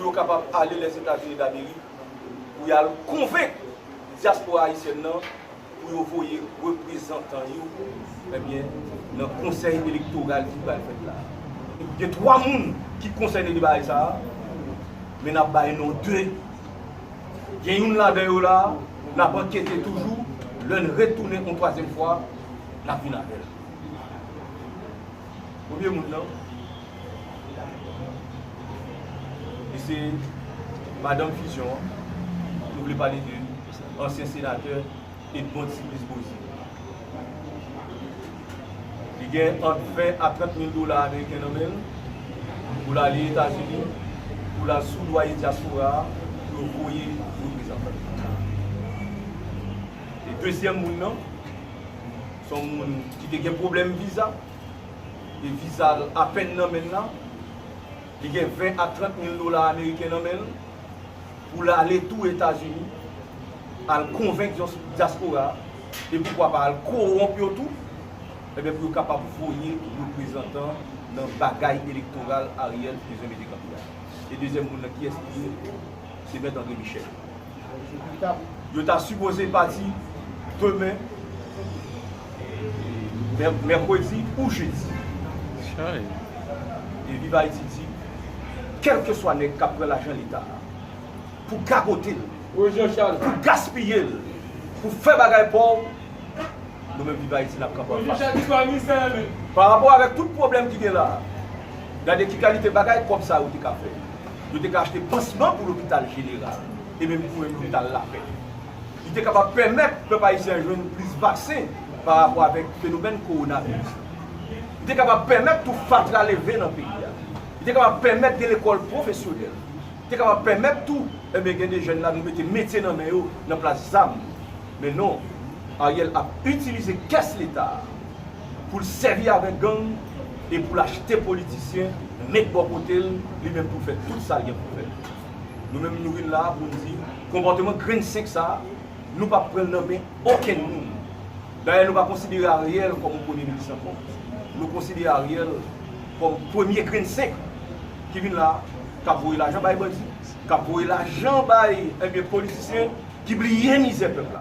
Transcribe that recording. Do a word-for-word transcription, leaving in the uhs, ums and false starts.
Yo kapab ale Lèzetazini Damerik pou y al konvenk dyaspora ayisyèn nan pou yo voye reprezantan yo, ebyen, nan konsèy elektoral ki pral fèt la. Gen twa moun ki konsène de bagay sa a, men n ap bay non de. Gen youn ladan yo la, n ap ankete toujou, lè n retounen yon twazyèm fwa, n ap vin avè l. Premye moun nan, li se madanm Fusion an. Nou vle pale de ansyen senatè Edmonde Supplice Beauzile. Li gen ant ven a trant mil dola ameriken nan men l pou l ale Etazini, pou l al soudwaye dyaspora a, pou yo voye reprezantan. E dezyèm moun nan, se yon moun ki te gen pwoblèm viza, e viza l apèn nan men l la. Li gen ven a trant mil dola ameriken nan men l pou l ale tou Etazini, al konvenk dyaspora, e poukwa pa al kowonp yo tou, ebyen, pou yo kapab voye reprezantan nan bagay elektoral Ariel bezwen mete kanpe a. E dezyèm moun nan, kiyès li ye? Se Mèt André Michel. Yo ta sipoze pati demen, mè-, mèkredi ou jedi. E Viv Ayiti di, kèlkeswa nèg k ap pran lajan Leta a pou gagote l, pou gaspiye l, pou fè bagay pa w, nou menm Viv Ayiti n ap kanpe anfas. Pa rapò avèk tout pwoblèm ki gen la a, gade ki kalite bagay kòb sa yo te ka fè. Yo te ka achte pansman pou lopital jeneral e menm pou lopital Lapè. Li te kapab pèmèt pèp ayisyen an jwenn plis vaksen pa rapò avèk fenomèn kowonaviris la. Li te kapab pèmèt tou fatra leve nan peyi a. Li te kapab pèmèt gen lekòl pwofesyonèl. Li te kapab pèmèt tou, ebyen, gen de jèn la nou mete metye nan men yo nan plas zam. Men non, Ariel ap itilize kès Leta a pou l sèvi avèk gang e pou l achte politisyen, met bò kote l, li menm pou l fè tout sa l gen pou l fè. Nou menm, nou vin la a pou n di, konpòteman grenn senk sa a, nou p ap pran l nan men okenn moun. Dayè, nou pa konsidere Ariel kòm yon premye minis ankò. Nou konsidere Ariel kòm premye grenn senk ki vin la a, k ap voye lajan bay bandi, k ap voye lajan bay, ebyen, politisyen ki bliye mizè pèp la.